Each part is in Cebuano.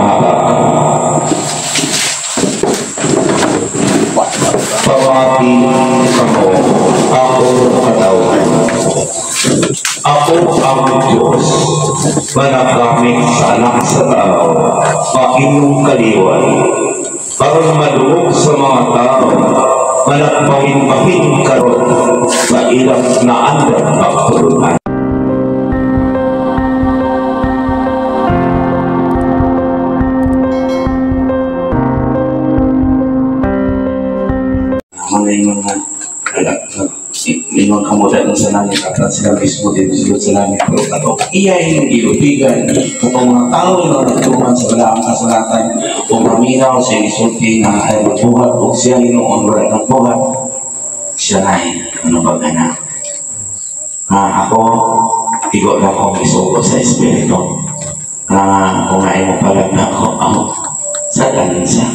Kahabak. Pamati kamo, akong katawhan. Ako ang Diyos, managamit sa anak sa tao, ang inyong kaliwat, aron madungog sa mga tao, managbahin-bahin karon sa ilang naandang pagtulunan. Mga limang kamuda ng sa langit at sila mismo din sulod sa langit, pero kato iya yung gilupigan kung ang mga tao na nagtuman sa wala ang kasulatan o maminaw sa isulti na ay magbuhat o siya hinuon wala ng buhat siya na ano ba na ako igo na akong isugo sa Espiritu na kung ay mo palag na ako ako sa ganin sa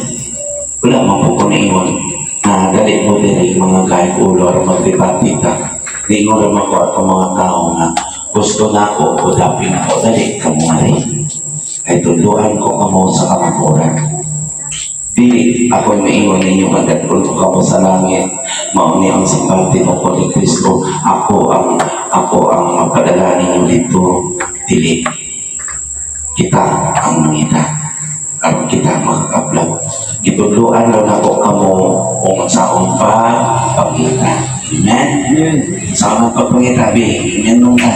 wala man po ko naiwan na dali mo diri mga kahit ulo aron magdebate ta. Ningon naman ko atong mga tao nga gusto na ako o dapin ako, dali ka mo rin. Ay tudluan ko kamo sa kamatuoran. Dili ako maingon ninyo nga dadulog kamo sa langit, mao ni ang simpati mo ko ni Kristo, ako ang magpadala ninyo dito. Dili kita ang mangita aron kita makakablag. Gitudluan lang ako kamo kung saon pa pangita. Amen? Amen. Sa among pagpangita, be. Amen nung ka.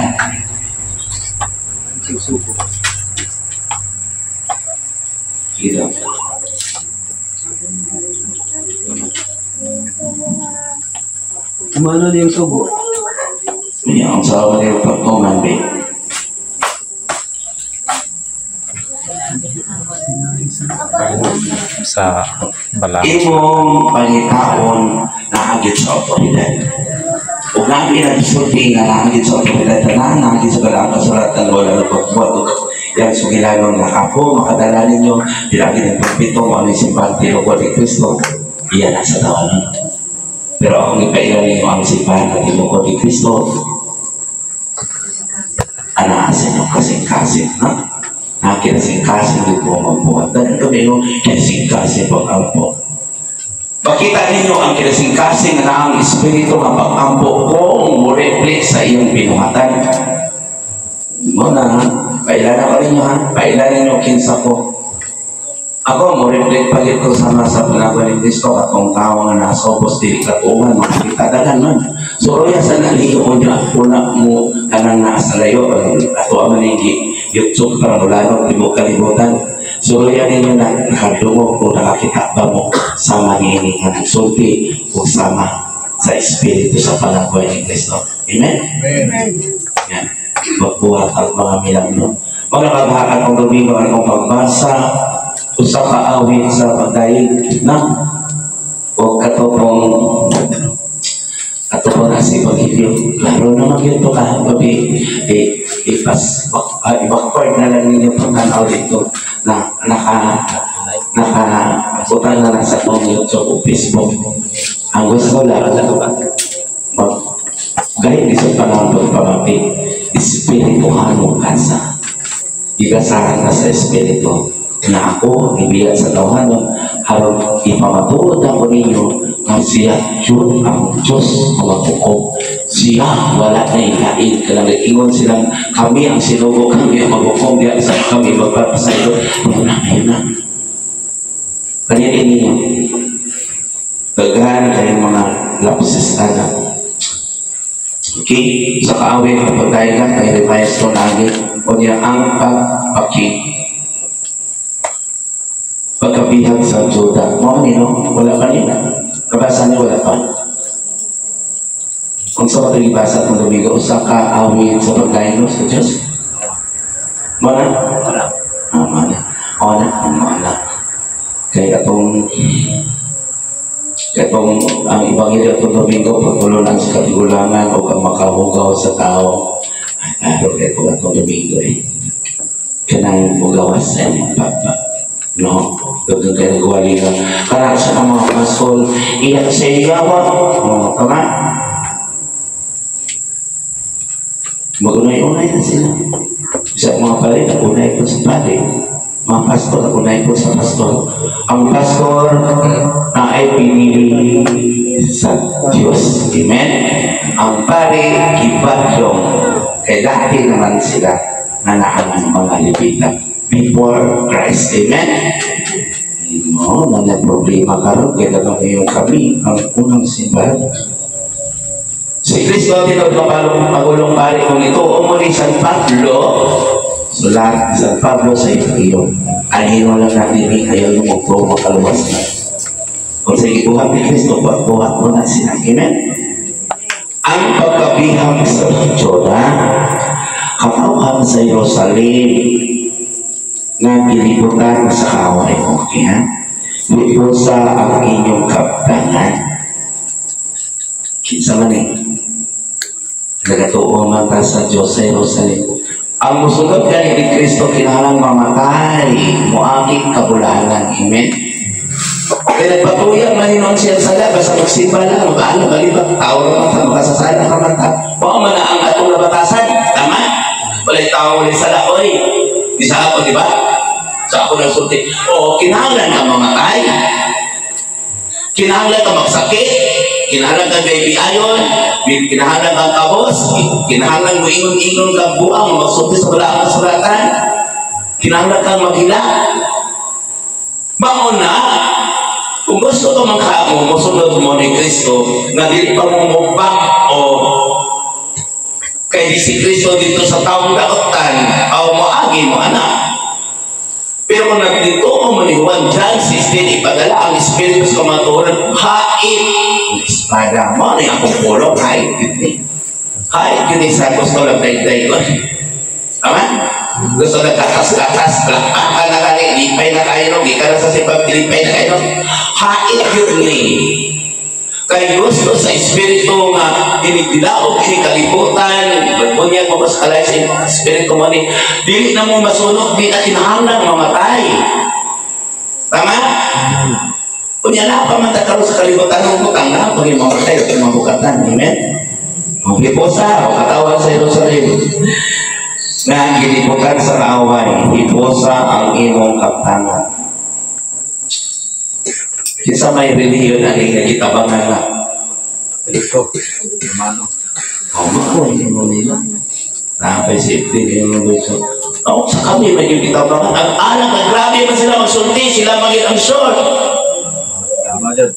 Kita. Kumano niyo yung subo? Iya, ang sawa niyo pagtuman, be. Sa balak. Imong pangitaon naagit sa otoridad. Ug nabi nagsulti nga naagit sa otoridad, tanan naagit sa balaang kasulatan, wala na pagbuhat. Yan sugilanon nga ako, makadala ninyo, pinagit ang pagpitong, ano yung simbahan tinukod ni Kristo, iyan ang sa tawanan. Pero akong ipaila ninyo ang simbahan na tinukod ni Kristo, anaasin yung kasing-kasing, ha? Nakikasing-kasing dito ang magbuhat. Dahil kami yung kasing-kasing pag-ampo. Makita ninyo ang kinasing-kasing na ang espiritu nga pag-ampo kung mureplik sa iyong binuhatan. Muna, pailala ko ninyo ha? Pailala ninyo kinsa ko. Ako, mureplik pagit ko sama sa panagwa ni Kristo at kung tao nga nasobos dili katuungan, makikita dagan man. So, roya sa naliyo ko niya, una mo kanang nasa layo, ato ang manigi, YouTube para mulanong tibok kalibutan. So, roya ninyo na nakadungog kung nakakita ba mo sama niini nga nagsulti o sama sa Espiritu sa panagwa ni Kristo. Amen? Amen. Yan. Magbuhat ang mga milagro. Mga kabahaan ang Domingo ang akong pagbasa usa ka awit sa pagdayeg na o katopong katopong na si Pagilyo. Klaro naman yun to ka, babi. I-backward na lang ninyo pagkanaw dito na naka butang na lang sa akong YouTube o Facebook. Ang gusto lang mag gayud sa panahon pagpamati, espirituhano ka sa igasahan ka sa espiritu na ako ang ibiyan sa tawhanon haron ipamatuod ako ninyo nga siya jud ang Diyos nga maghukom. Siya wala na ikain. Kanang ingon silang kami ang sinugo, kami ang maghukom diya sa kami magpapasaylo. Ayun na, ayun na. Kanina ninyo daghan kayong mga lapses ana. Okay, sa kaawit kapag tayo lang kay revise ko lagi o niya ang pagpaki pagkabihag sa Juda. Mao ni no, wala pa nila. Kabasa niyo wala pa. Kung sa ito ibasa itong Domingo, usa ka awit sa pagdayon sa Diyos. Mana? Wala. Ah, mana. O na, mana. Kaya itong ang Ebanghelyo itong Domingo, pagtulunan sa katigulangan o kang makahugaw sa tao. Ay, klaro kayo kung itong Domingo eh. Kanang mugawas sa inyong papa. No, daghang kayo nagwali ka. Karang sa mga pasol, iyak sa iyawa. Oh, tama? Magunay-unay na sila. Sa mga pari, nagunay ko sa pari. Mga pastor, ako na po sa pastor. Ang pastor na ay pinili sa Diyos. Amen? Ang pare, gipadlong. Kaya dati naman sila na naang mga Levita before Christ. Amen? No, na problema karon kaya dapat yung kami ang unang simbahan. Si Kristo tinuod nga pagulong pari kung ito umuli San Pablo, so lahat San Pablo sa iyo. Anhino lang natin ni ayaw yung magto makaluwas na. Kung sa ibuhat ni Kristo, buhat mo na sila. Amen? Ang pagkabihag sa Juda, katawhan sa Jerusalem, nga gilibutan sa kaaway. Okay, ha? Hipusa ang inyong kaptangan. Kinsa man eh. Nagatuo man ta sa Diyos sa Jerusalem. Ang musunod gani ni Kristo kinahanglan mamatay, moagi kabulahangan. Amen? Kaya nagpatuyang man hinuon siya sa sala, basta magsimba lang, mag-ano, balibag, tao naman ta, makasasala ka man ta. Mao man na ang atong nabatasan. Tama? Walay tao, walay sala, oy. Di sa ako, di ba? Sa ako ng sulti. O, kinahanglan ka mamatay. Kinahanglan ka magsakit. Kinahanglan ka baby ayon. Kinahanglan kang kabos. Kinahanglan mo ingon-ingon ka buang magsulti sa balaang kasulatan. Kinahanglan kang maghila. Mao na, kung gusto ka mangka mo, mosunod mo ni Kristo, na dili pa mo mubak o kay di si Kristo dito sa taong daotan, o moagi mo anak. Pero kung nagdito mo ni Juan John 16, ipadala ang Espiritu sa kamatuoran, hait ang espada. Mo ni akong pulong, hait yun ni. Hait yun ni sa gusto lang day-day ko. Tama? Gusto lang katas-katas, plakpakan na kani, lipay na kayo, no? Gikan na sa sibab, lipay na kayo. Hait yun ni. Kay gusto sa Espiritu nga inigdilaog kini kalibutan, magbunyag mo mas kalay sa Espiritu mo ni, dili na mo masunog, di na kinahanglan mamatay. Tama? Kunya na pa man ta karon sa kalibutan ng butang na pag mamatay o mabukatan. Amen? Ang hiposa o katawan sa Jerusalem nga gilibutan sa kaaway, hiposa ang imong kaptangan. Kinsa may relihiyon ang nagitabangan na? Ito, Romano. Oh, mao mo nila. Napay safety yung mga. Oh, sa kami may gitabangan. Ang alam, ang grabe man sila magsulti, sila maging ang short. Tama dyan.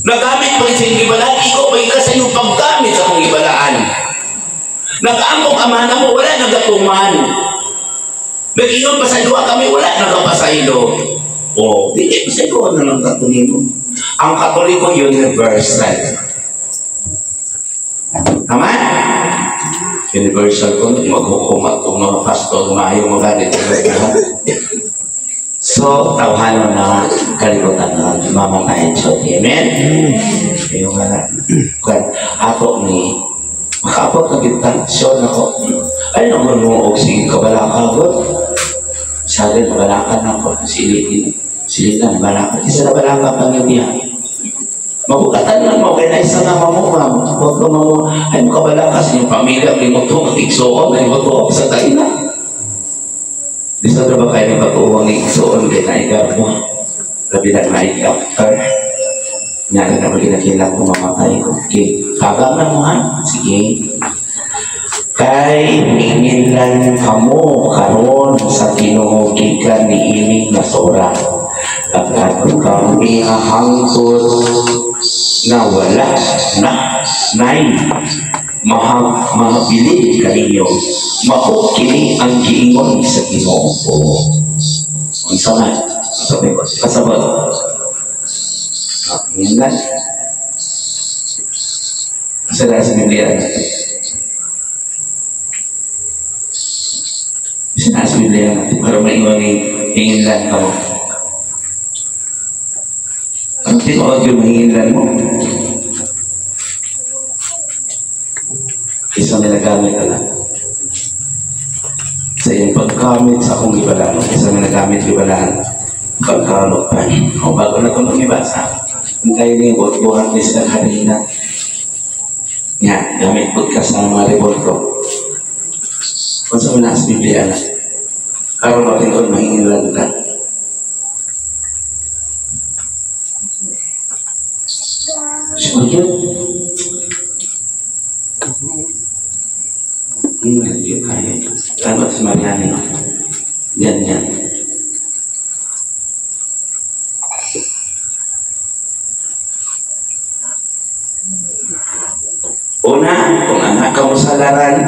Nagamit pa sa inyong gibalaan, ikaw pa ka sa inyong paggamit sa akong gibalaan. Nag-amok amana mo, wala nagatuman. Nag-ingon pa sa duwa kami, wala nagapasaylo. O, di, pasaylo na lang katoliko. Ang Katoliko universal. Tama? Universal ko, maghukom at mga pastor, maayo magalit. So, tawhanon na kalibutan na mamatay siya. Amen? Yung nga na. Ato ni, makaabot na kita, sure na ko. Ay, naman mo, og sige, kabalaka ko. Sabi, nabalakan ako. Silipin. Silip na, nabalakan. Isa nabalaka pang yun niya. Mabukatan lang mo, kaya na isa nga mamu, ma'am. Huwag ka mamu, ay makabalaka sa inyong pamilya, kay mo ito, igsuon, ay mo ito, sa taina. Di sa ba kayo ni patuwang igsuon, kay naigar mo. Labi na naig-after. Nga na naman ginakila ko mamatay ko. Okay, kagang na mo ha? Sige. Kay mingilan kamo karon sa Ginoo gikan niining nasora. At kami hangtod na wala na nay mahabilin kaninyo. Mao kini ang giingon sa Ginoo. Unsa man? Kasabot. Mingilan. Sa sa Biblia. Bisa sa Biblia natin para maingon ni hingilan ka mo. Ang tinuod yung hingilan mo. Isa may nagamit ka na. Sa iyong pagkamit sa akong gibalaan, isa may nagamit gibalaan, pagkalok pa. O bago na itong ibasa, ang kayo ni buhat ni sa harina. Nga, gamit po ka sa mga revolto. Kung sa mga nasa Biblia na, karon matinuod mahingilan ka. Lisod yun. Hindi kaya. Tama si Mariani, no? Yan, yan. Una, kung anak ka mo sa laran,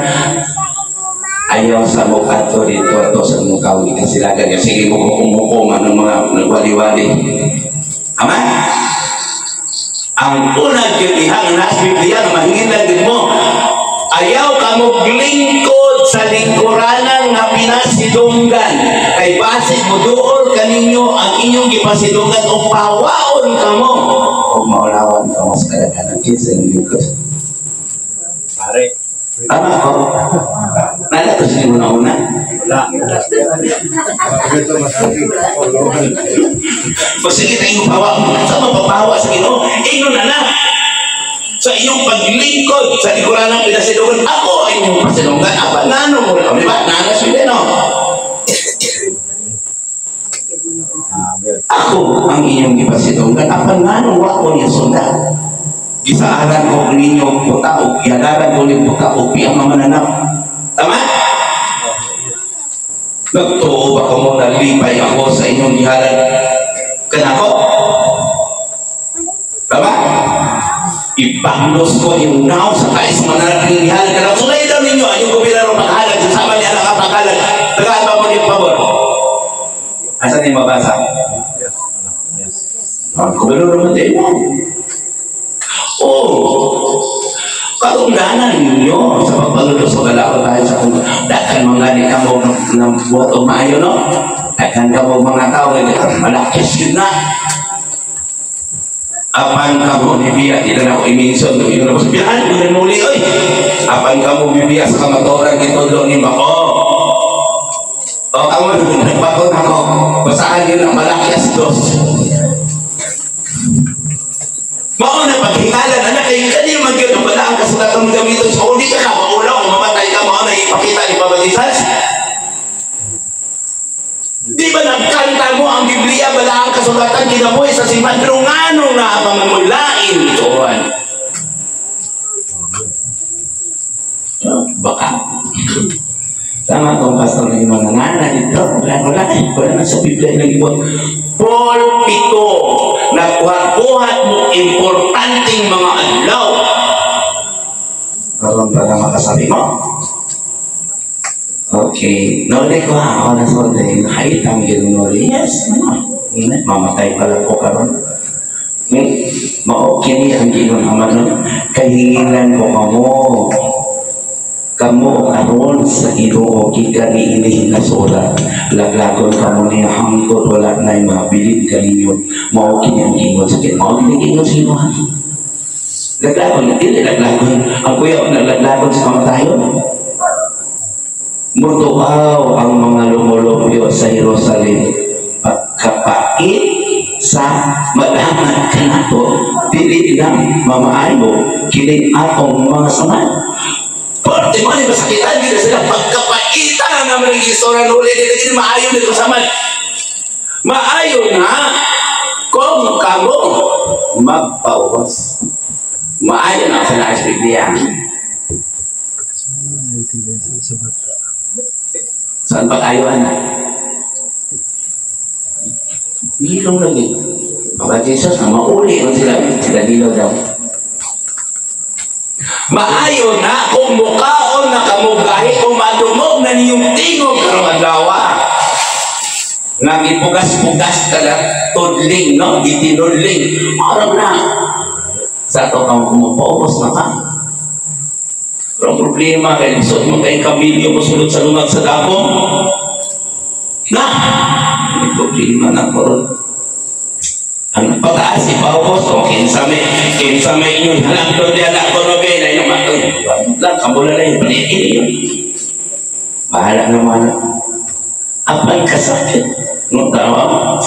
ayaw sa mukha to dito to sa mukha ka sila ganyan. Sige mo kumukum anong mga nagwali-wali. Ama? Ang unang gilihang nasa Biblia na mahingin lang din mo, ayaw ka mo lingkod sa lingkuranan nga pinasidunggan. Kay basig mo duol kaninyo ang inyong gipasidunggan o pawaon ka mo o maulawan ka mo sa kalaganan. Kinsa ng lingkod? Pare. Tama ko. Nala to sa una una. Wala. Pasigit ang inyong pawa. Sa mapapawa sa Ginoo, ingon na na. Sa inyong paglingkod sa likuran ng pinasidungan, ako ay inyong pasidungan. Apa nano mo? Di ba? Nanas yun, no? Ako ang inyong gipasidungan. Apa nano wa ko niya sundan? Gisaaran ko ninyo puta o gihalaran ko ninyo puta o piyang mamananap. Tama? Nagtuo ba ko mo nalipay ako sa inyong gihalan kanako? Tama? Ibanglos ko yung nao sa kais mananap ng gihalan kanako. Sulay daw ninyo ang inyong gobyerno paghalag sa sama niya nakapaghalag. Tagaan ba mo niyong pabor? Asan yung mabasa? Yes. Kung naman tayo mo. Oh, karungdanan ninyo sa pagpaluto sa balakot tayo sa kung daghan mga ni kamo ng buhat o maayo, no? Daghan kamo mga tao, malakis yun na. Apan kamo ni Bia, di na ako iminson, yun na ko sabihan, yun na muli, oy. Apan kamo bibiya sa kamatoran, gitudlo ni Mako. O, kamo, nagbakon ako, basahan yun ang Malakias 2. Mao na paghingalan, anak, kay kani man gyud ang balaang kasulatan gamiton sa uli ka maulaw o mamatay ka, mao na ipakita ni Papa Jesus. Di ba nagkanta mo ang Biblia, balaang kasulatan kinabuhi sa simbahan, pero ngano na ang mulain ituan? Baka. Tama kung pastor na yung mga nana dito, wala, wala, wala na sa Biblia ng ibon. Pulpito, nagbuhat-buhat mo importanteng mga adlaw. Karon para makasabi mo. Okay, noli ko ha, ako na solde, nakait ang ginunuli. Yes, ano? Mamatay pala ko karon. Mao kini ang ginon ama nun. Kahingilan ko kamo. Kamo karon sa Ginoo gikan niini nga sulat. Laglagon kamo niya hangtod wala nay mabilin kaninyo. Mao kini ang giingon sa Ginoo. Mao kini giingon sa Ginoo. Laglagon, dili laglagon. Ang kuya naglaglagon sa kamatayon. Mutuaw ang mga lumulupyo sa Jerusalem. Pagkapait sa malaman kanato, dili na mamaayo kini akong mga samad. Parte mo ni masakitan gid sila pagkapaitan nga mga istorya nuli dili gid maayo nito samad. Maayo na kung kamo magpaubos. Maayo na sa nasa Biblia. Saan pag-ayo ana? Nilong lagi. Papa Jesus na mauli ang sila sila nilo daw. Maayo na kung mukaon na kamugahi o madumog na niyong tingog karong adlaw. Nagipugas-pugas ka na tudling, no? Gitinudling. Araw na. Sa ato kang kumupaubos na ka. Pero ang problema, kay lisod mo kay kamilyo mo sulod sa lungag sa dako. Na! May problema na ko. Ang pag-aas, ipaubos, o kinsa may inyong halangdon di anak ko no be, na inyong matong. Lang, kamula na yun, palitin yun. Bahala naman. Apay kasakit. No, tama?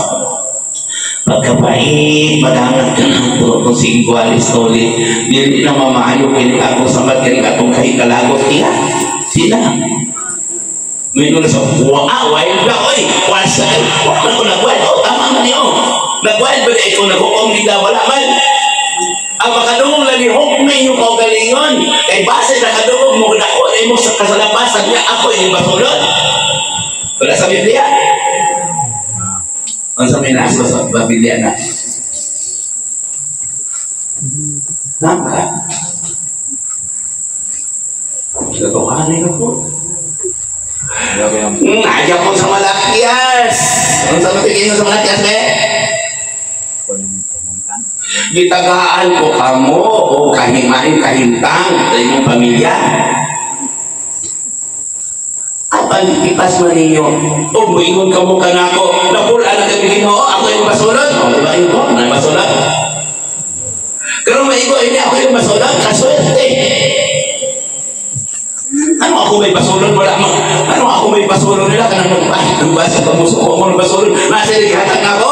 Pagkapait, madangat ka na ito, kung singwalis ulit, dili na mamaayo, kini ako samad, kini atong kahikalagot, iya, sila. May nung nasa, wow, wild ba, oy, wasa, wala ko nag-wild, oh, tama man niyo. Nag-wild ba na ikaw nag-uong nila, wala man. Ang makadungog lang ni hukmi inyong kaugalingon. Kay base nakadungog mo, dako na imo sa kasalapasan niya, ako inyong basulod. Wala sa Biblia. Ang sa may nasa sa Biblia na. Nangka. Katotohanan na po. Ayaw ko sa Malakias. Ang sa tingin mo sa Malakias, be? Gitagaan ko kamo o kahimain kahimtang sa imong pamilya. Apan ipas man ninyo, o muingon ka mo kanako, napula na kami Ginoo, ako yung basulod. O, di ba yun po? May basulod. Pero maigo, hindi ako yung basulod, kaswerte. Ano ako may basulod? Wala man. Ano ako may basulod nila? Kanang nagbasa ka mo sa ko mo basulod. Nasa ilihatag na ako?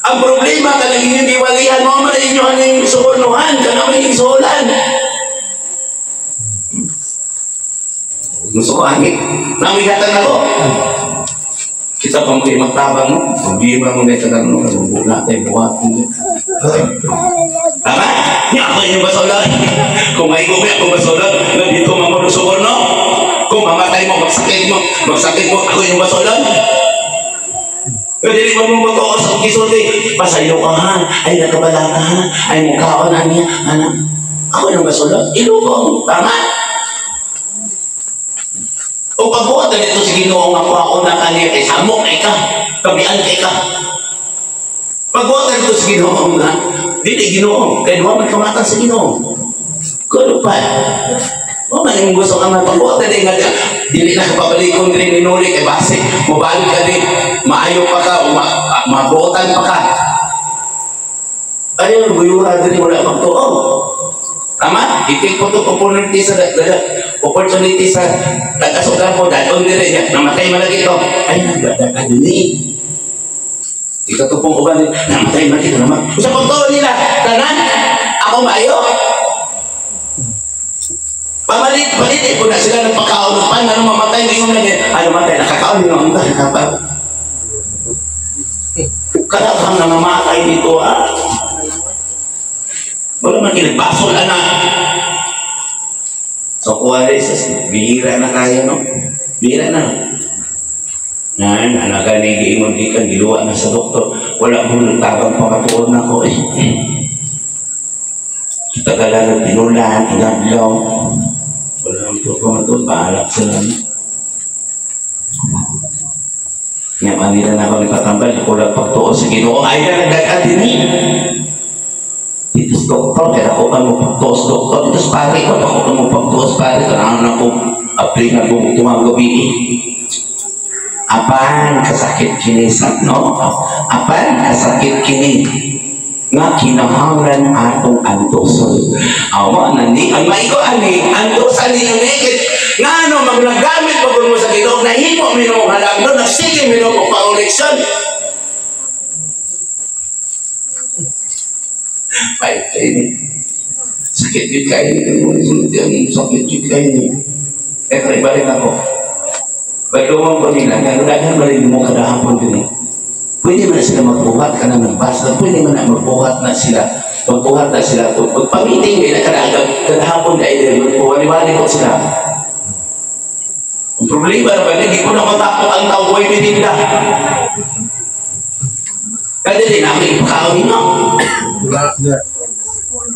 Ang problema kanang inyong giwalihan mo man inyo ang sukurnuhan, kanang inyong suhulan. Gusto ko angit. Namigatan ako. Kita pang kayo magtabang mo. Problema mo na itagang mo. Wala tayo buhat. Tama? Niya ako inyong basulod. Kung may gumi ako basulod, nandito mo sukurno. Kung mamatay mo, magsakit mo, ako inyong basulod. Pwede rin mo mo sa gisulti. Pasayo ka ha, ay nakabala ka ha, ay mukhaon na niya, anak. Ako yung basulod. Ilugong, tama? O pagbuhat na dito sa Ginoo nga ako na kaniya kay samok kay ka, kabian kay ka. Pagbuhat na dito sa Ginoo nga, dili Ginoo, kay duha man kamatan sa Ginoo. Kuno pa. O man imong gusto ka man pagbuhat na nga dili na kapabalikon diri ninuli kay base mobalik ka di maayo pa ka o mabuotan pa ka. Ayaw guyura diri wala pagtuo. Tama? Itik po to opportunity sa opportunity sa taga-sugan mo dadon diri niya namatay man lagi to. Ay nagdadaka dinhi. Ikatupong uban namatay man kita naman. Usa pagtuo nila tanan ako maayo. Pamalit, palit, po na sila nagpakaon ng pan, ano mamatay, hindi yung lagi, ano matay, nakakaon yung mga kapag. Kadakang na mamatay dito, ah. Wala man kinagbasol, anak. So, kuha rin, bihira na kaya, no? Bihira na. Nan, anak ka ni giingon gikan, giluwa na sa doktor. Wala mo nang tabang pamatuod na ko, eh. Tagalan ng pinulan, inadlaw. Wala nang pamatuod, bahalak sila. Nga manila na ako nagpatambal, wala pagtuo sa Ginoo. Ay na nagdagan din eh. Dito sa doktor, kaya ako pa mo pagtuo sa doktor. Dito sa pare ko, ako pa mo pagtuo sa pare. Kaya na ako, apply na kung tumang gabi eh. Apan kasakit kini sa, no? Apan kasakit kini nga kinahanglan atong antoson. Awa na ni ang maigo ani antosan ninyo ni nga ano magnagamit pagod mo sa Ginoo nahimo minong halangdon nagsige minong og pauliksyon. Pait kay ni. Sakit gyud kay ni, sakit gyud kay ni. Eh pero ibalik ako. Bagumang ko nila, daghan ba rin mo kada hapon din eh. Pwede man na sila magbuhat ka na nagbasa, pwede man na magbuhat na sila. Magbuhat na sila. Magpa-meeting na kada hapon na din, magbuwali-wali ko sila. Ang problema na ba, hindi ko na matapok ang tao ko'y pininda. Kaya din namin ipakaon nyo.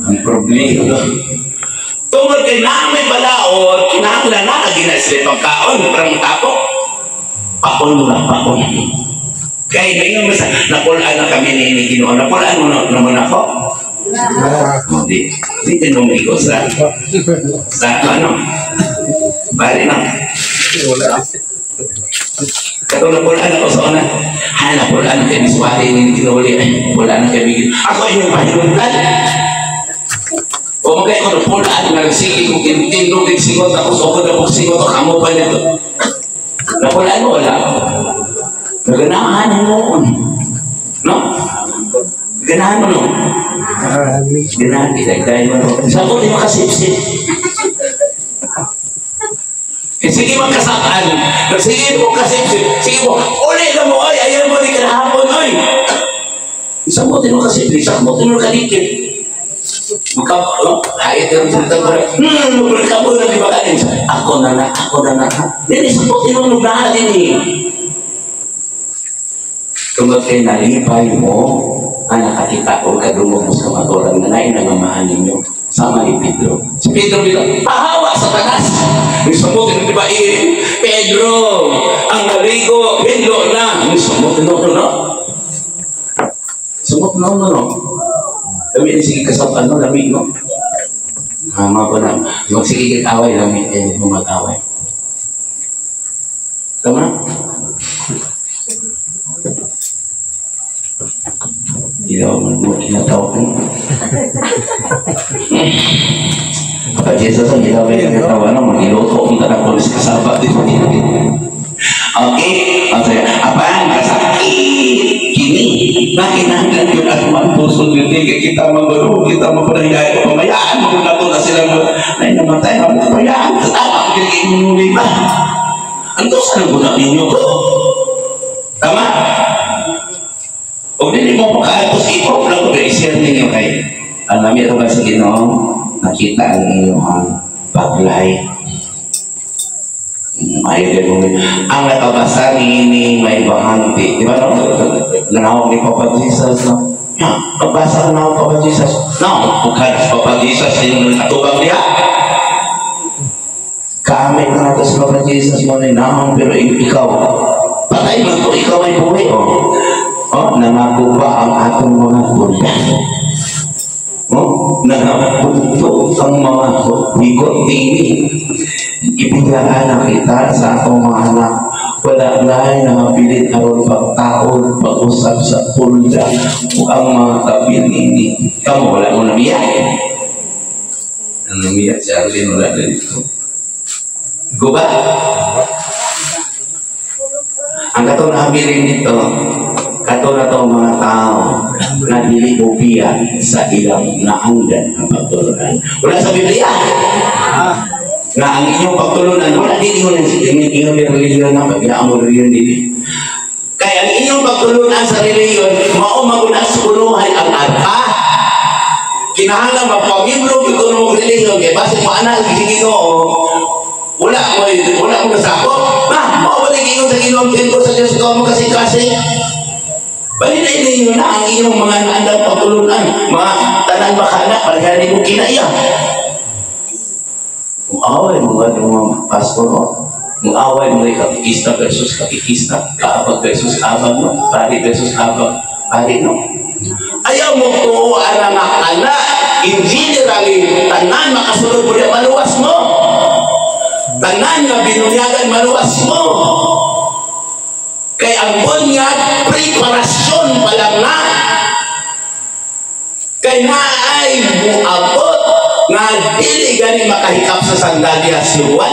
Ang problema. Tungod kay namin balaod, kinahanglan na lagi na sila pagkaon, parang tapok. Pakon mo lang, pakon. Kaya ngayon basta, napulaan na kami ni Ginoo. Napulaan mo na naman ako? Hindi. Hindi tinumigo sa ano. Bali na. Katong napulaan ako sa una. Ha, napulaan kay Miswari ni Ginoo. Napulaan na kay Ginoo. Ako inyong pahinungdan. O magkaya ko napulaan nga nagsige kong tindog din singot ako. So ako na singot ako. Kamo pa nito. Napulaan mo wala. Naganahan mo. No? Ganahan mo, no? Ganahan, idagday mo, no? Sa ako, di makasipsip. Eh, sige magkasaan. Sige mo kasipsip. Sige mo, uli ka mo, ay, ayaw mo, di ka nahapon, oy. Samot mo kasi, samot mo kadikit. Maka, oh, hayat yung salita ko. Kabo na di ba kanin? Ako na na, ako na na. Dili, samot mo lugar din eh. Tungod kay nalipay mo, ang nakakita ko, kadungog mo sa kamaturan na nain ang amahan ninyo. Sama ni Pedro. Si Pedro dito, pahawa sa taas. Yung samot, di ba eh, Pedro, ang naligo, hinlo na. Yung samot, no, no, no. Samot, no, no, no. Lami ni sige kasap, ano, lami, no? Ah, mga po na, magsigigit away, lami, eh, mag-away. Tama? Ilaw mo kinatawag ko. Kapag Jesus ang ilaw ay kinatawa na, magiluto ang tanang pulis kasaba dito. Okay? Ang saya, apan, kasakit, kini, nakinahanglan yun at mapuso yun, kita magulo, kita mapanayay, pamayaan, magulo na sila, na namatay, mapamayaan, sa tama, kinikinuli ba? Ang to sa naguna ninyo ko? Tama? O dili mo makaagos ipop lang ko i-share ninyo kay ang nami ito ba sa Ginoo nakita ang inyong pag-like. Ayaw din mo. Ang nakabasa ni may bahante. Di ba no? Nanawag ni Papa Jesus no? Ya, pagbasa na ako Papa Jesus. No, bukan Papa Jesus yung atubang niya. Kamit na nato sa Papa Jesus mo na naong pero ikaw patay man to, ikaw ay buhay oh. Oh, nangako pa ang atong mga tulad. Oh, nangako ang mga bigot dini. Ibiglaan na kita sa atong mga anak. Wala na nangabilin aron pagtaon, pag-usap sa pulda o ang mga kabil ini. Kamu wala mo namiya. Ang namiya si Arlene wala na dito. Guba? Ang katong nahabilin dito, kato na to mga tao na dili ubiya sa ilang naanggan ang pagtulunan. Wala sa Biblia na ang inyong pagtulunan, wala dili mo inyong reliyon na pag-iaan mo reliyon dili. Kaya ang inyong pagtulunan sa reliyon, mao magunas kunuhay ang arka. Kinahanglan magpamibro gyud kuno reliyon kay basi mo ana ang Ginoo. Wala mo nasakop. Na, mao ba ingon sa Ginoo ang sa Dios ikaw mo kasi-kasi. Balinay ninyo na ang inyong mga naandang pagtulunan, mga tanan makana, parehani mo kinaiya. Kung away mo ba ng mga pastor mo, kung away mo rin katikista versus katikista, kaabag versus abag mo, pari versus abag, pari no. Ayaw mo tuwa na nga anak, in generally, tanan makasulod mo niya, maluwas mo. Tanan nga binunyagan, maluwas mo. Kaya ang bunyag, preparasyon pa lang na. Kaya na ay muabot nga dili gani makahikap sa sandalya si Juan.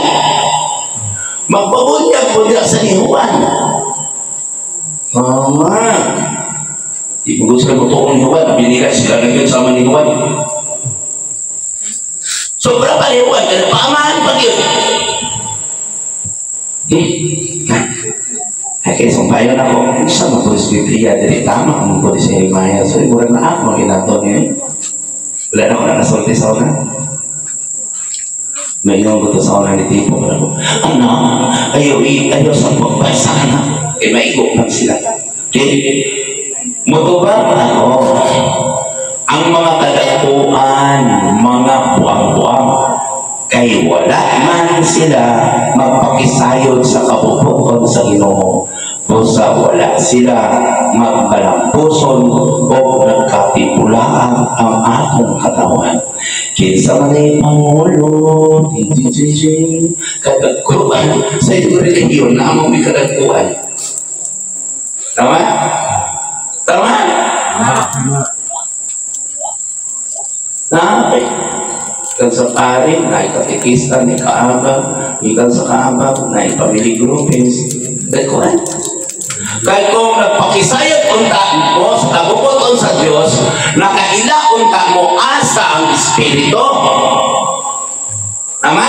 Magpabunyag po niya sa ni Juan. Tama. Di mo gusto mo tuong ni Juan, binila sila na yun sama ni Juan. Sobra pa ni Juan, kaya paamahan pa yun. Okay, sumpayon ako. Sa mga pulis Biblia, dili tama ang mga pulis Jeremiah. So, mura na ako maginato niya. Wala na ako na nasulti sa una. May ingon ko to sa una ni Tipo. Ano? Ayaw, ayaw sa pagbasa na. Eh, maigo man sila. Okay? Mutubang ako. Ang mga kadagpuan, mga buang-buang, kay wala man sila magpakisayod sa kabubuton sa Ginoo. Busa wala sila magbalampuson o nagkatipulaan ang atong katawan. Kinsa man ay pangulo, kadagkuan sa iyong relihiyon na among may kadagkuan. Tama? Tama? Tama? Ikan sa pari, na ikatikista, ni kaabag, ikan sa kaabag, na ipamili groupings. Dagkuan. Kaya kung nagpakisayod unta mo sa kabubuton sa Diyos, nakaila unta mo asa ang Espiritu. Tama?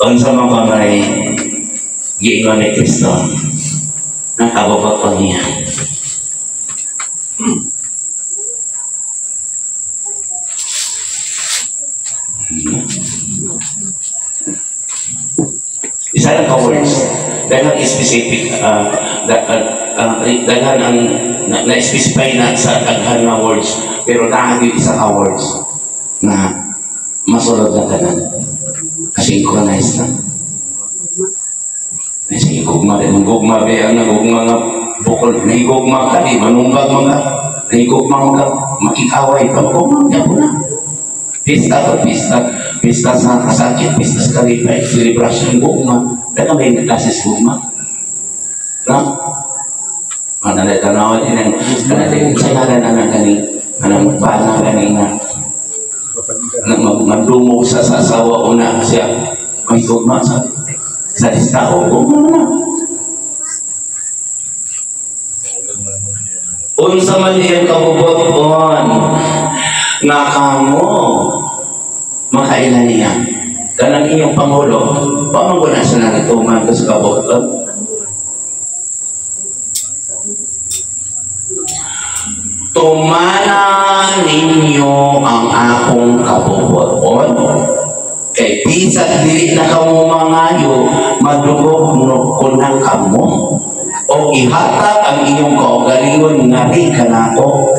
Unsa man ka may giingon ni Kristo, ang kabubuton niya. Isa lang ka words. Daghan specific, daghan ang na-specify na sa daghan nga words, pero naa gyud isa ka words na masulod na tanan. Synchronize na. Ay, sige, gugma rin. Ang gugma, be, ang gugma nga bukol. Nahigugma ka, di manunggag man ka. Nahigugma man ka, makikaway pa. Gugma, po na. Pista to, pista. Pista sa kasakit, pista sa kalipay, celebration, gugma. Kaya may klases gugma. No? Ano na tanawan din ang sa ngalan na gani anang bana gani nga na magdumog sa asawa o na siya may gugma sa tao, gugma na. Unsa man iyang kabubuton nga kamo makaila niya kanang inyong pangulo, paano na sa nagtuman ko sa kabubuton? Tumana ninyo ang akong kabubuton kay bisag dili na kamo mangayo, madugog ko na kamo o ihatag ang inyong kaugalingon ngari kanako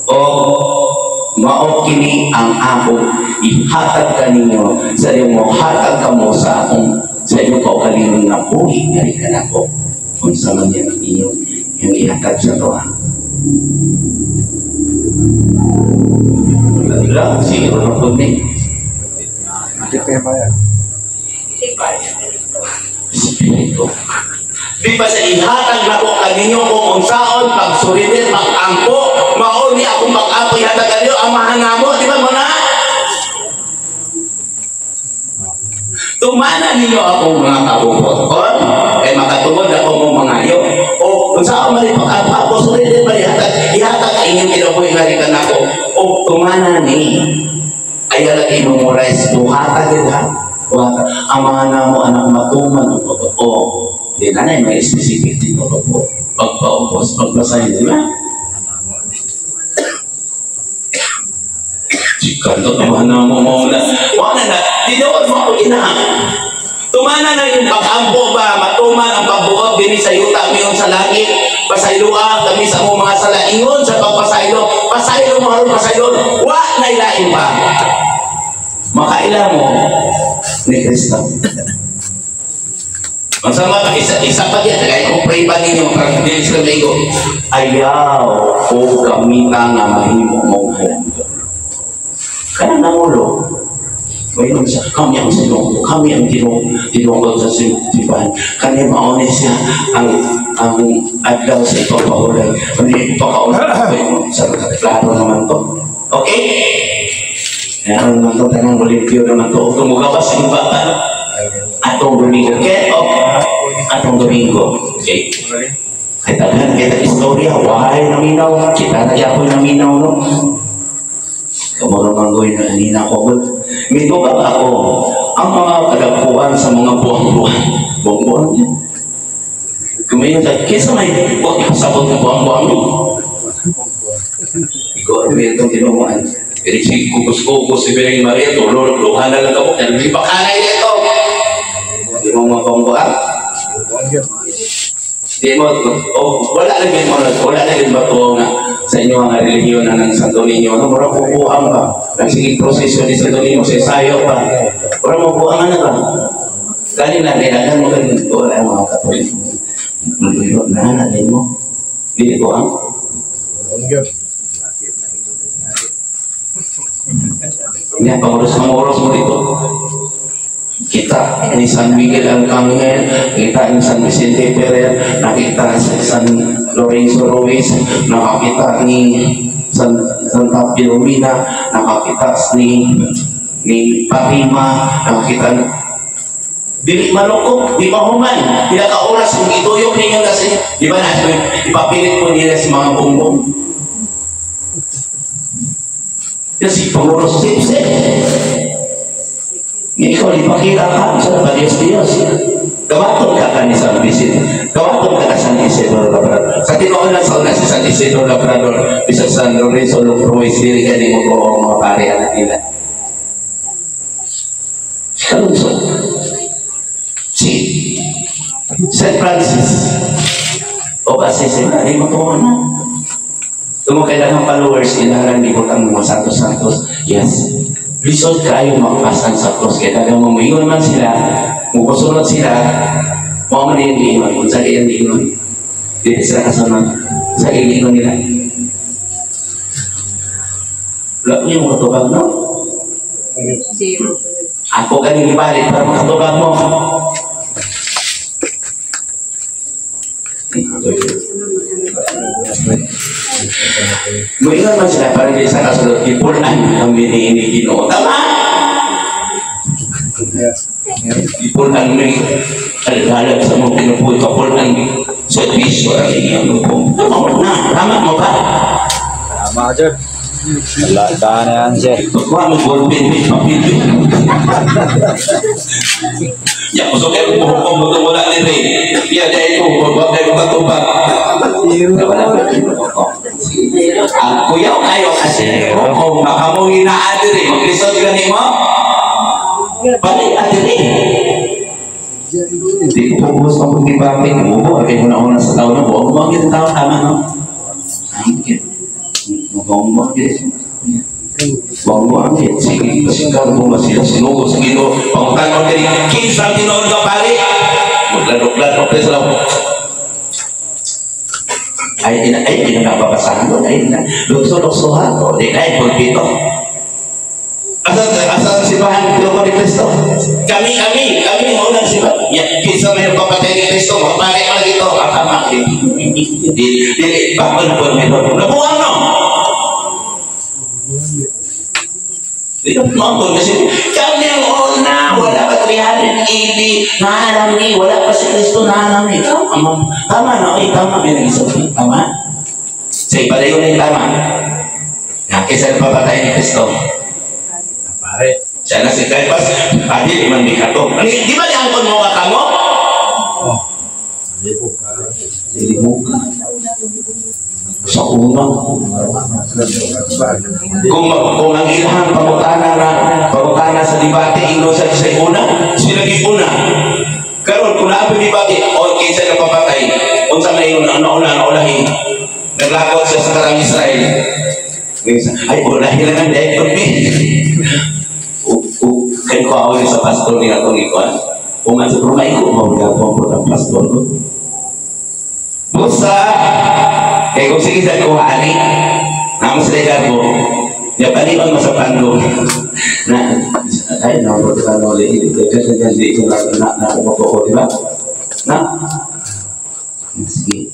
o mao kini ang akong ihatag kaninyo sa iyong mohatag kamo sa akong sa inyong kaugalingon nga buhi ngari kanako. Unsa man yan ang inyong yung ihatag sa toa. Wala, siguro na po ni. Espiritu. Di ba sa ihatag na ko kaninyo kung unsaon pagsurinit, pag-ampo, mao ni akong pag-ampo ihatag kaninyo, amahan na mo, di ba mo na? Tumana ninyo akong mga kabubuton, kay makatungod ako mong mangayo. O unsaon man pag-ampo, ako surinit ba ihatag, ihatag ka inyong kinabuhi nga rin ako. O tumana ni, ay lagi memorize, buhata gid ha. Buhata. Amahan na mo anak matuman ang pag-o. Di na na may specific din pag-o. Pagpaupos, pagbasahin, di ba? Sikanto, amahan na mo mo na. Wala na, di daw mo ako ginaha. Tumana na yung pag-ampo ba, matuman ang pagbuot din sa yuta ngayon sa langit. Pasayloa kami sa mga salaingon sa pagpasaylo. Pasaylo mo aron pasaylo. Wa na ilain pa. Makaila mo ni Kristo. Ang sama pa, isa pa yan, kaya kung pray ba ninyo, parang hindi sila maigo, ayaw o gamita nga mahimo mong halandon. Kaya nangulo. Mayroon siya, kami ang sinungkot, kami ang tinungkot sa simbahan. Kanya mauni siya ang adlaw sa ipapahulay. Hindi ipakaulay. Sa klaro naman to. Okay? Meron naman to, tanang olimpyo naman to. Kung mugabas yung bata, atong Domingo. Okay? Atong Domingo. Okay. Kaya daghan, kaya istorya, why naminaw? Kita na yapoy naminaw, no? Kamuro manggoy na kanina ko. Mitubag ako, ang mga kadagpuan sa mga buwang-buwang. Buwang-buwang niya. Kumayon sa, kesa may sabot ng buwang-buwang niyo. Ikaw, ano itong tinumaan? Pero si kukus-kukus si Bireng Maria, tulog, luha na lang ako, kaya bakanay dito. Di mo mga buwang-buwang? Di mo, oh, wala lang yun, wala lang yun ba nga sa inyo ang relihiyon na ng Santo Niño, no? Mura kukuha pa. Nagsiging prosesyon ni Santo Niño, sa sayo pa. Mura mabuang na ba? Galing na, kailangan mo ganun. Wala ang mga Katoliko. Maluyo na, nalay mo. Hindi ko ang. Yan, panguros-panguros mo dito. Kita ni San Miguel Arcangel, kita ni San Vicente Ferrer, nakita si San Lorenzo Ruiz, nakakita ni Santa Filomena, nakakita ni Fatima, nakakita dili malukok, di mahuman, di ka oras kung ituyok ninyo na sa inyo. Di ba na, ipapilit mo nila sa mga bumbong. Kasi panguros sip-sip. Ikaw, ipakita ka sa Diyos Diyos. Gawaton ka ka ni San Vicente. Gawaton ka ka San Isidro Labrador. Sa tinuod lang sa una si San Isidro Labrador, bisa San Lorenzo Ruiz, dili ka di mo ko ang mga pare anak nila. Si Kalungsod. Si St. Francis o Assisi, ay matuwa na. Tungod kay daghang followers, ilahan ang mga santos-santos. Yes. Lisod kaayo magpasan sa cross. Kaya daghang mo man sila, mukusunod sila, mao man yung giingon. Kung sa iyang giingon, dili sila kasunod sa giingon nila. Wala niyo makatubag, no? Zero. Ako ganing ibalik para makatubag mo. Muingon man sila para di sa kasunod, gipunan ang biniini Ginoo. Tama! Yes. Gipunan mi alhalag sa mong pinupuy, kapunan servisyo ang iyang lupong. Tama na, tama mo ba? Tama, sir. Wala ka na yan, sir. Pagkuha mo ballpen, may papel. Ya, kusog kayo kung mo wala ni Ray. Ya, dahil ko, huwag kayo katubag. Ang kuyaw kayo kasi kung makamuhi na adiri, maglisod ka ni mo. Balik adiri. Hindi ko pubos ang pagdibate. Umubo, ay una-una sa taon na buong buong yung taon, tama no? Buong buong buong buong sige, pasikan mo sila sinugo sa Ginoo. Pangutan ko diri, kinsa tinuod nga pari? Magladok-ladok pa sila. Ay, ina, ay, ina nababasahan doon, ay, ina. Lukso-lukso ha, o, di na, pulpito. Asa ang simbahan ko ni Kristo? Kami, kami, kami, mo nang simbahan. Ya, kinsa may nagpapatay ni Kristo, mapare man dito, ang tama. Di, di, di, bakal na po, meron. Nabuang no? Di na po, kasi kami ang una, wala pa 300 AD, naalam ni, wala pa si Kristo, naalam ni. Tama, tama na, okay, tama, may nag-isip, tama? Sa iba na yun ay tama. Na, kaysa nagpapatay ni Kristo. Pare. Siya na si Caiphas, adi, man di ka to. Di ba niangkon mo ka kamo? Oh. Libog ka. Dili mo ka. Sa una. Kung ang ilahang pangutana na pangutana sa debate ingon sa sa una, sila gipuna. Karon kung naa debate o kinsa na papatay, unsa may una una una ulahi. Naglakot siya sa karang Israel. Ay, ulahi lang ang dahil mi. Kay ko away sa pastor niya atong ikuan. Kung man sa promay ko, mawala po ang pastor ko. Busa, kay kung sige sa kuha ani, namo sa legar ko, ya paliwan mo sa pando. Na, ay, na, mo sa pando, di, di, di, di, di, na, na, na, ko, di ba? Na? Sige.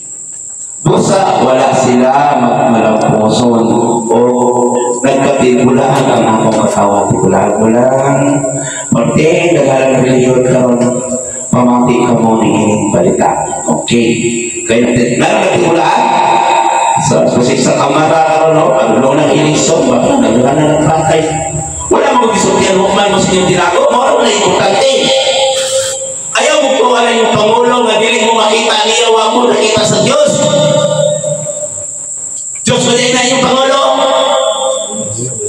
Busa, wala sila magmalampuson o nagkatigulaan ang akong katawan. Tigulaan ko lang. Parte, naghalang reliyon karon pamati ka mo ni ining balita. Okay. Kaya, meron katigulaan? Sa, kasi sa kamara karon no, pag ng ilisog, baka naghalang na ng patay. Wala mo gisultihan mo man mo sa inyong tinago, mo na importante. Ayaw mo kuha na yung Pangulo nga dili mo makita niya, wa mo nakita sa Diyos. Diyos mo din na yung Pangulo.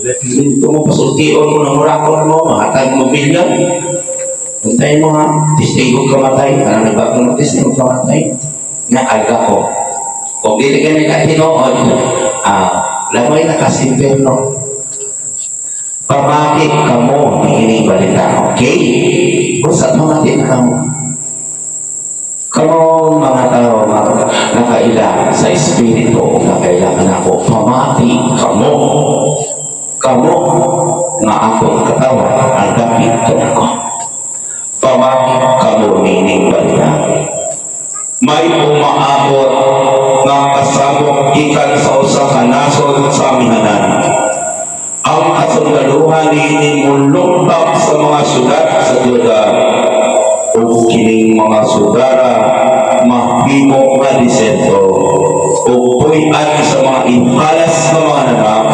Ito mo pasultion mo ng murakon mo, mahatag mo bilyan. Puntayin mo ha, testing ko kamatay, parang nagbago mo testing ko kamatay. Nga alga ko. Kung dili ka nila tinuod, lamay na kasimpirno. Pamati ka mo, ining balita, okay? Basta pamati na kamo. Kamo mga tao, mga nakaila sa espiritu o nakailangan ako, pamati kamo. Kamo nga akong katawan ang dapit kanako. Pamati kamo nining balita. May umaabot nga kasamok gikan sa usa ka nasod sa amihanan. Ang kasundaluhan niini molumpak sa mga syudad sa Juda ug kining mga sudara mahimo nga diserto ug puy-an sa mga ihalas nga mga nanak.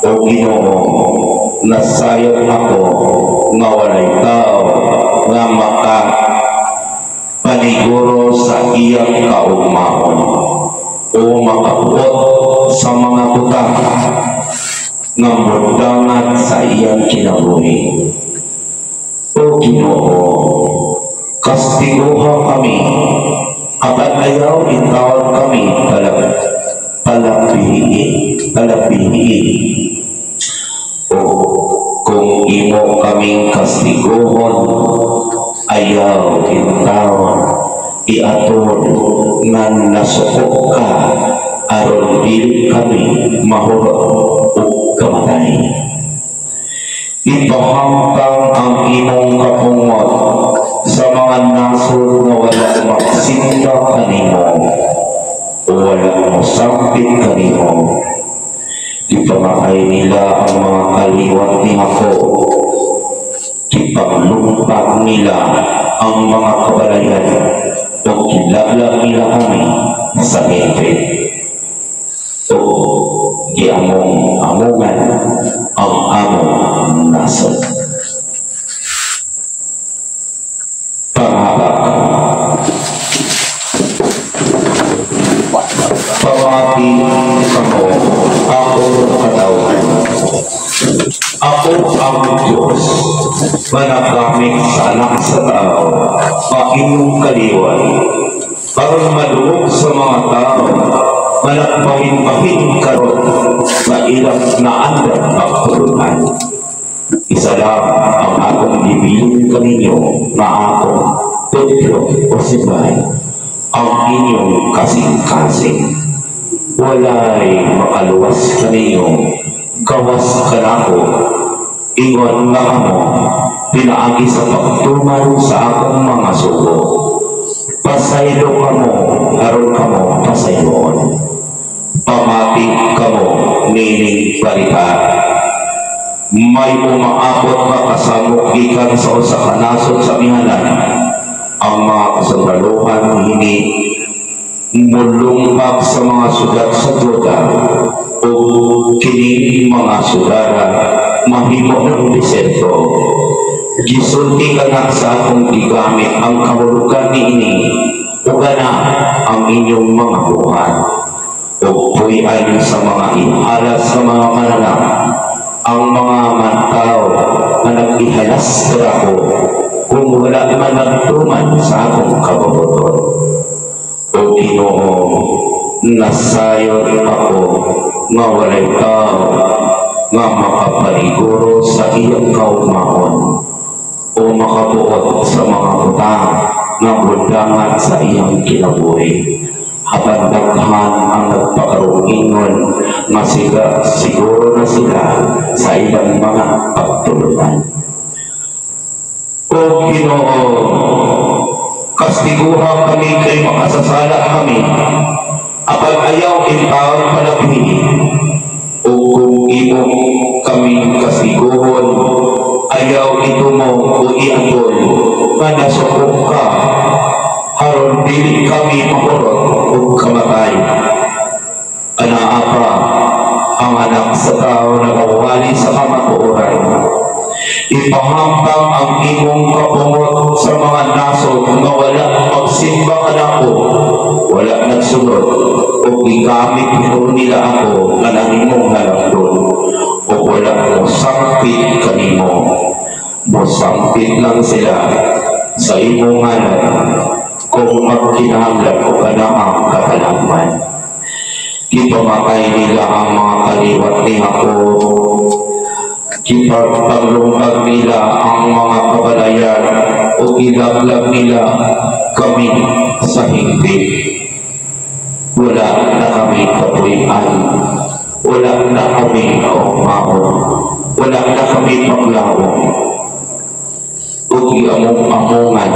O Ginoo, nasayod ako nga walay tao nga maka paniguro sa iyang kaugmaon o makabuot sa mga butang nga mudangat sa iyang kinabuhi. O Ginoo, Kastiguha kami, apan ayaw intawon kami palabihi palabihi. O kung imo kaming kastiguhon, ayaw intawon iatol nga nasuko ka aron dili kami mahurot ug kamatay. Ipahamtang ang imong kapungot sa mga nasod nga wala magsimba kanimo o wala mosampit kanimo. Gipamatay nila ang mga kaliwat ni Jacob. Gipanglumpag nila ang mga kabalayan o gilaglag nila kami sa hingpit o giamong-amongan ang among nasod. Panghabak. Pamati kamo, ako katawhan. Ako ang Diyos, managamit sa anak sa tao, ang inyong kaliwat, aron madungog sa mga tao, managbahin-bahin karon sa ilang naandam pagtulunan. Isa lang ang akong gibilin kaninyo nga akong templo o simbahan, ang inyong kasing-kasing. Walay makaluwas kaninyo, gawas kanako, ingon nga kamo, pinaagi sa pagtuman sa akong mga sugo. Pasaylo kamo, aron kamo pasayloon. Pamati kamo nining balita. May umaabot makasamok gikan sa usa ka nasod sa amihanan. Ang mga kasundaluhan hini mulungkag sa mga syudad sa Juda o kining mga syudara mahimo ng diserto. Gisulti kana sa akong gigamit ang kahulugan niini ug kana ang inyong mga buhat ug puy-an sa mga ihalas sa mga kanalang ang mga mantaw nga nag-ihalas kanako kung wala man nagtuman sa akong kabubuton. O Ginoo, nasayod ako nga walay tao nga makapaniguro sa iyang kaugmaon o makabuot sa mga butang nga bundangan sa iyang kinabuhi. Apan daghan ang nagpakaroon nga siga, siguro na sila sa ilang mga pagtulunan. O Ginoo, kastiguha kami kay makasasala kami, apan ayaw intawon palabihi. O kung imo kami kastiguhon, ayaw itumo o iatol nga nasuko ka aron dili kami mahurot ug kamatay. Anaa pa ang anak sa tao nagawali sa kamatuoran. Ipahamtang ang imong kapungot sa mga nasod nga wala pagsimba kanako, wala nagsunod o gigamit hinuon nila ako nga nahimong halangdon o wala mosampit kanimo. Mosampit lang sila sa imong ngalan kung magkinahanglan o kanang katalagman. Gipamatay nila ang mga kaliwat ni Jacob. Gipaglungkag nila ang mga kabalayan o gilaglag nila kami sa hingpit. Wala na kami kapuy-an. Wala na kami kaugmaon. Wala na kami paglawom. O giamong-amongan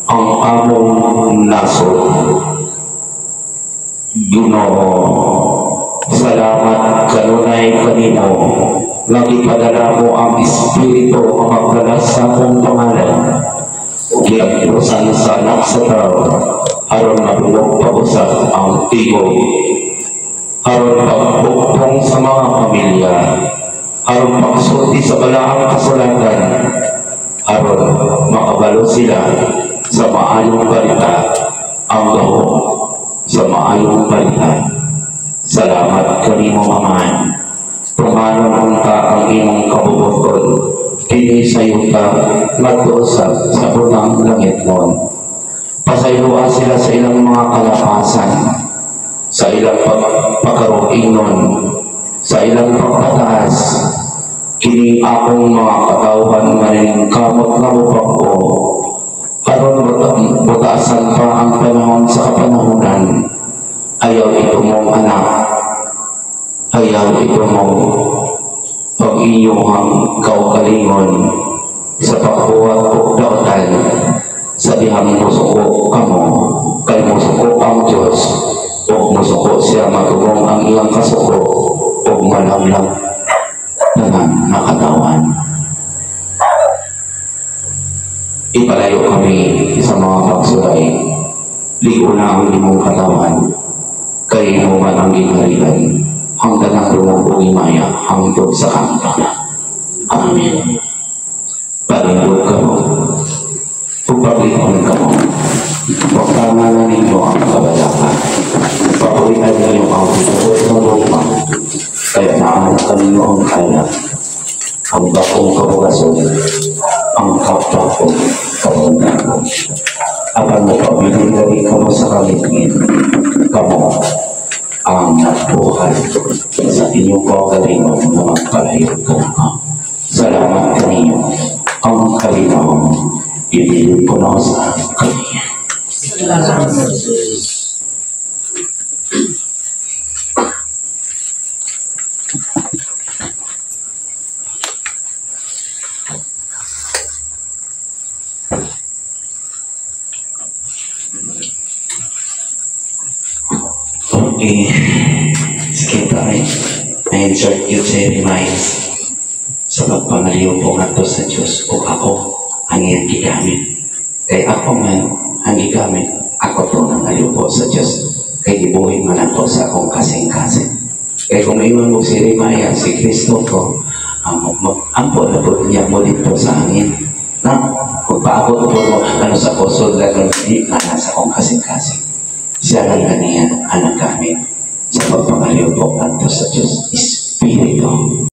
ang among nasod. Ginoo, salamat kanunay kanimo nga gipadala mo ang Espiritu nga magdala sa akong pangalan ug giagpusan sa anak sa tao aron madungog pag-usab ang tingog, aron pagpugpong sa mga pamilya, aron pagsulti sa balaang kasulatan, aron makabalo sila sa maayong balita, ang gahom sa maayong balita. Salamat kanimo, Amahan. Tumanon unta ang imong kabubuton. dinhi sa yuta ngadto sa butang langitnon. Pasayloa sila sa ilang mga kalapasan, sa ilang pagpakaruinon, sa ilang pagpataas. Kini akong mga katawhan nga kamot nga mobag-o karon, butaasan pa ang panahon sa kapanahonan. Ayaw itumong, anak, ayaw itumong pag inyong kaugalingon sa pagbuhat og daotan sa dihang musuko kamo, kay musuko ang Diyos ug musuko siya, matugong ang iyang kasuko ug malaglag tanan nga katawan. Ipalayo kami sa mga pagsulay. Lig-ona ang imong katawan, kay imo man ang gingharian, ang tanang dungog ug himaya, hangtod sa kamatayon. Amen. Palindog kamo ug pablikon kamo. Pagtanganan ninyo ang kabalaka. Papurihan ninyo ang tinuod nga gugma, kaya naa kaninyo ang kalag, ang bag-ong kabugason, ang kapakong kabuntagon. Apan mopabilin gani kamo sa kalingit, kamo ang nabuhay sa inyong kaugalingon na magpalayo kanako. Salamat kaninyo. Ang kalinaw, ibilin ko na sa kaniya. Salamat sa Diyos. Okay. Sige tayo. Na-insert yun sa reminds sa pagpangaliw po ngadto sa Diyos o ako ang iyang gigamit. Kay ako man ang gigamit, ako to nangaliw po sa Diyos. Kay gibuhi man ako sa akong kasing-kasing. Kay kung ingon mo si Jeremiah, si Kristo ko, ang ampo na po niya mo dito sa hangin. Na? Magpaabot po mo, ano sa kusod lang, di na sa akong kasing-kasing. Siya lang kaniya ang naggamit sa pagpangaliw po ngadto sa Diyos Espiritu.